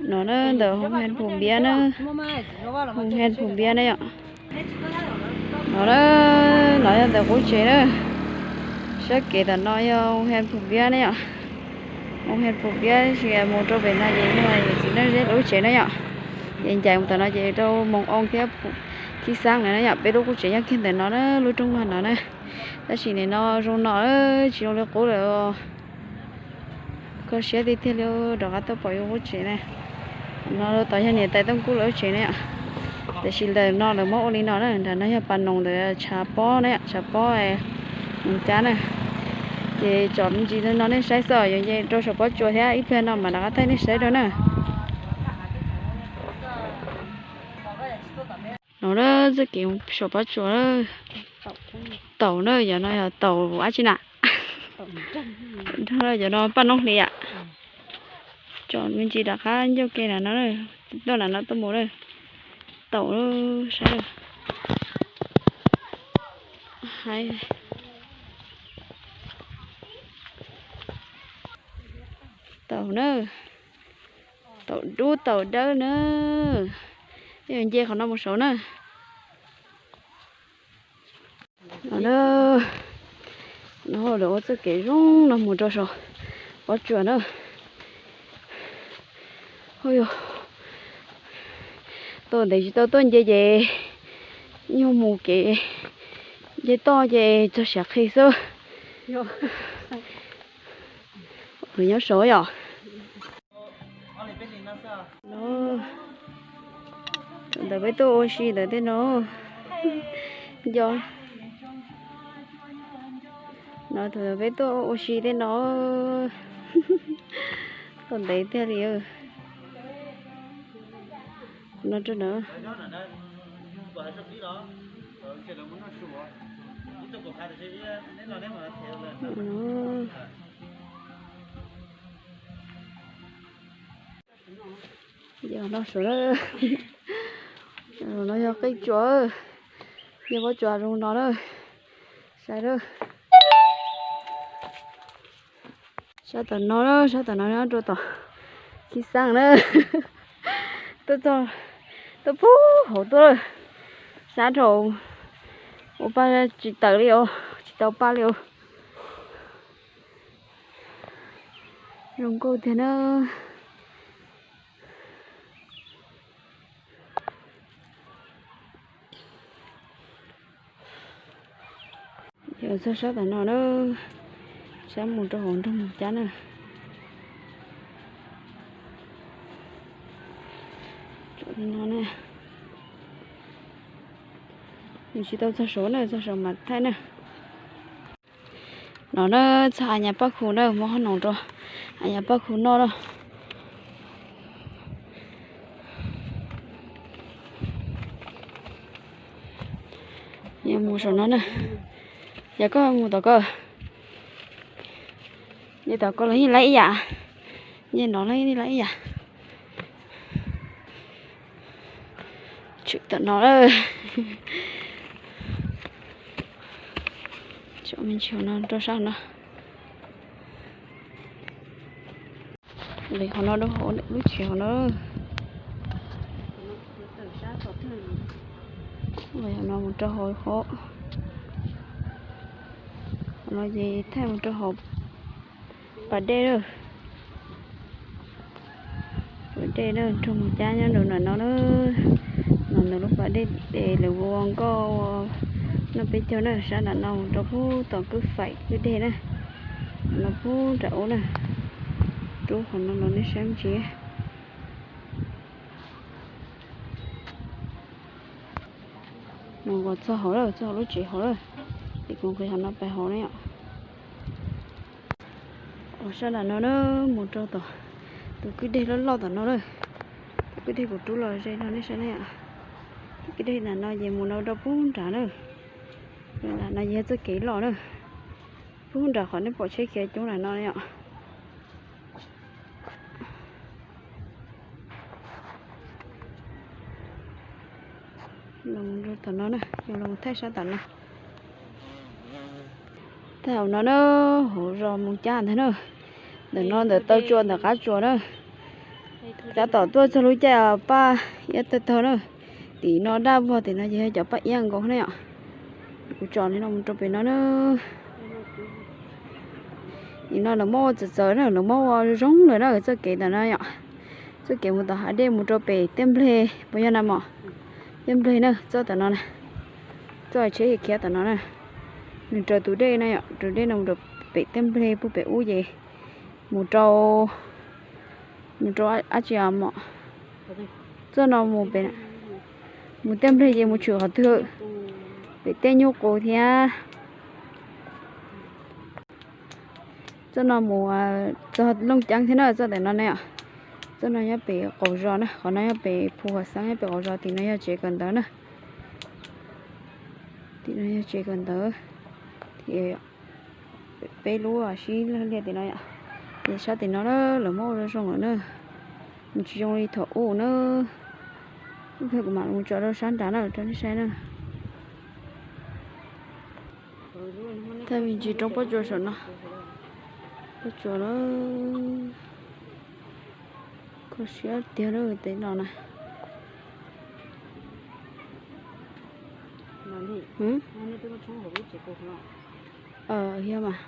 No na ntawm Hoo Hen Phum Npiab na, Hoo Hen Phum Npiab na yom. No na, no yog ntawm qub tsev na. Sab kev tom no yog Hoo Hen Phum Npiab na yom. Hoo Hen Phum Npiab sis mus rau pem no ces yog txiv neej zeb lub tsev na yom. Ces ncaim mus tom no ces rau Moos Oo thiab Khib Xaab lawm na yom. Peb lub qub tsev nyob kiag ntawm no na, lub rooj vag no na. Tab sis nim no zoo no tsis zoo li qub lawm. Kho siab tiag tiag li, rov qab tuaj pom yus qub tsev na. No tod yog niam tais Tooj Kub lawv lub tsev na yom. Tiam sis ntawm no lawv muab ua li no na, nram no yog pas noos ntawm tshav pob na yom, tshav pob Moos Cab na. Ces tsom me ntsis no nej saib xwb, yuav nce rau saum pob tsuas thiab ib pliag no mam rov qab thaij nej saib rau na. No na, txoj kev saum pob tsuas. Taum na, yog no yog taum dab tsi na? Nrog yog no paj noob hli yam. Tsom me ntsis rov qab ncauj ke na no, tuaj na no tuaj mus na. Taum saib. Taum na, taum dub taum dawb na. Nce qhov no mus saud na. No na, no lawv ua txoj kev zoo no mus rau saum pob tsuas na. Ua yog tuaj ntev tsis tau tuaj nce ces nyuag mus kev nce toj ces txog siav qhi xwb. Nws nyob saud yom. No, thaum ntawd peb tuaj ua si ntawd tej no, nco, no thaum ntawd peb tuaj ua si tej no, tuaj ntev tiag li. No rau na. Yog no saud, no yog qij tsuas, yog pob tsuas zoo no na. Saib na. Sab tom no na, sab tom no nyob rau tom Khib Xaab na. Tuaj txog, tuaj pub hauv tuaj, sab rau ua paj tsis tawm li os, tsis tau paj li os. Zoo nkauj tiag na. Yog txog sab tom no na, sab mus rau hauv nroog Moos Cab na. Tsom li no na. Nws tsis tau txog saud na, txog saud mas thaij na. No na, txog a nyas paj khu na, muab qhob noom rau a nyas paj khu noj na. Yog mus saum no na. Yog koj mus tom ko, yog tom ko los yeej laib ib yam, yog no los yeej laib ib yam. Tshwm tom no lawm. Tsom me ntsis no rau sab no. Lawv qhov no rau hauv lub tsev hauv no. Lawv qhov no mus rau hauv qhov, qhov no ces thaij mus rau hauv pas dej lawm. Pas dej na, nroog Moos Cab nyob rau ntawm no na. No ntawm lub pas dej es lawv ua nkoj ua noj peb caug na, sab nram no mus rau pug tom kwj faim kwj deg na. Qhov no pug nram ub na, rub qhov no los nej saib ntsis. Mus kom txog hauv lawm, txog hauv lub tsev hauv lawm, ces kuv nqis qhov no pais hauv na yom. Ua sab nram no na, mus rau tom tus kwj deg loj loj tom no na. Tus kwj deg kuv rub los ze no nej saib na yom. Tus kwj deg nram no ces mus no rau pug nrad na. Nram no yog txoj kev loj na. Pug nrad qhov nej pom tsheb khiav coob nram no yom. Los rau tom no na, yog los thaij sab tom no. Thaij hauv no na, hauv zos Moos Cab ntag na. Ntawm no ntawm taw tsua ntawm qab tsua na. Tab tom tuaj txog lub caij paj iab tawg tag na. Tim no daj vog, tim no ces yog cov paj iab nkaus na yom. Kuv tsom li no mus rau pem no na. Nim no lawv muab ua txawv txawv na, lawv muab ua zoo lawm na txoj kev ntawm no yom. Txoj kev mus tom hav dej mus rau pem Tiaj Npleg puas yog na mom? Tiaj Npleg na, txoj tom no na. Txoj tsheb khiav tom no na. Nws raws tus dej na yom, raws dej no mus rau pem Tiaj Npleg puag pem ub ces mus rau, mus rau dab tsi mom? Txoj no mus pem, mus Tiaj Npleg ces mus tshwm qhov twg? Pem Tiaj Nyuj Qus thiab. Txoj no mus txog Looj Ceeb thiab na, txoj ntawm no ne. Txoj no nyob pem qaum zos na, qhov no nyob pem Phu Huam Xeeb nyob pem qaum zos, tim no yog tsev kawm ntawv na. Tim no yog tsev kawm ntawv, peb lub sib law liag tim no yom. Ces sab tim no lawv muab ua zoo zoo lawm na. Nws tsis zoo li thaum ub na. Ib pliag kuv mam mus tso rau sab nrad na rau nej saib na. Thaj me ntsis roob pob tsuas saum no. Pob tsuas lawm. Kho siab tiag lawm tej no na. Yog mas.